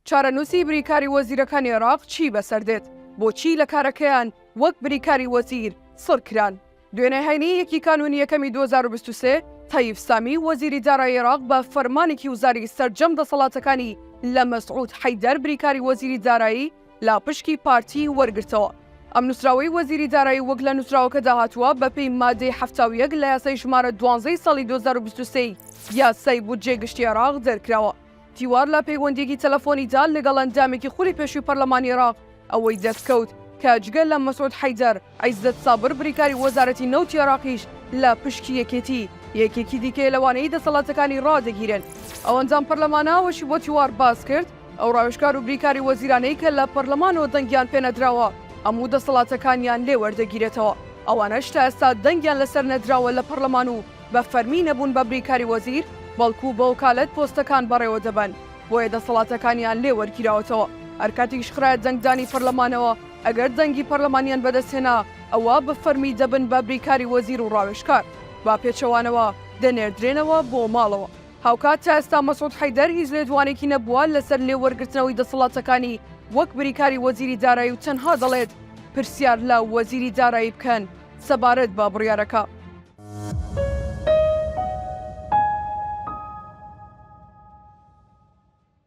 چارەنووسی بریکاری وەزیرەکانی عێراق چی بەسەر دێت؟ بۆچی لە کارەکەیان وەک بریکاری وەزیر سڕ کران؟ دوێنێ هەینی یەکی کانوونی یەکەمی 2023، تەیف سامی وەزیری دارایی عێراق بە فەرمانێکی وزاری سەرجەم دەسەڵاتەکانی لە مەسعود حەیدەر بریکاری وەزیری دارایی لە پشکی پارتی وەرگرتەوە. ئەم نووسراوەی وەزیری دارایی وەک لە نووسراوەکەدا هاتووە بەپێی مادەی 71 لە یاسای ژمارە دوانزەی ساڵی 2023 ی یاسای بودجەی گشتی عێراق دەرکراوە. تیوار لە پەیوەندییەکی تەلەفۆنیدا لەگەڵ ئەندامێکی خولی پێشووی پەرلەمانی عێراق ئەوەی دەستکەوت کە جگە لە مەسعود حەیدەر، عیزەت سابر بریکاری وەزارەتی نەوتی عێراقیش لە پشکی یەکێتی، یەکێکی دیکەیە لەوانەی دەسەڵاتەکانی ڕادەگیرێن. ئەو ئەندام پەرلەمانە ئەوەشی بۆ تیوار باس کرد، ئەو ڕاوێژکار و بریکاری وەزیرانەی کە لە پەرلەمانەوە دەنگیان پێنەدراوە هەموو دەسەڵاتەکانیان لێ وەردەگیرێتەوە، ئەوانەش تا ئێستا دەنگیان لەسەر نەدراوە لە پەرلەمان و بە فەرمی نەبوون بە بریکاری وەزیر، بەڵکو بە وەکالەت پۆستەکان بەڕێوە دەبەن، بۆیە دەسەڵاتەکانیان لێ وەرگیراوەتەوە. هەرکاتێکیش خرایە دەنگدانی پەرلەمانەوە، ئەگەر دەنگی پەرلەمانیان بەدەستهێنا، ئەوا بە فەرمی دەبن بە بریکاری وەزیر و ڕاوێژکار، بە پێچەوانەوە دەنێردرێنەوە بۆ ماڵەوە. هاوکات تا ئێستا مەسعود حەیدەر هیچ لێدوانێکی نەبووە لەسەر لێ وەرگرتنەوەی دەسەڵاتەکانی وەک بریکاری وەزیری دارایی و تەنها دەڵێت پرسیار لە وەزیری دارایی بکەن سەبارەت بە بڕیارەکە.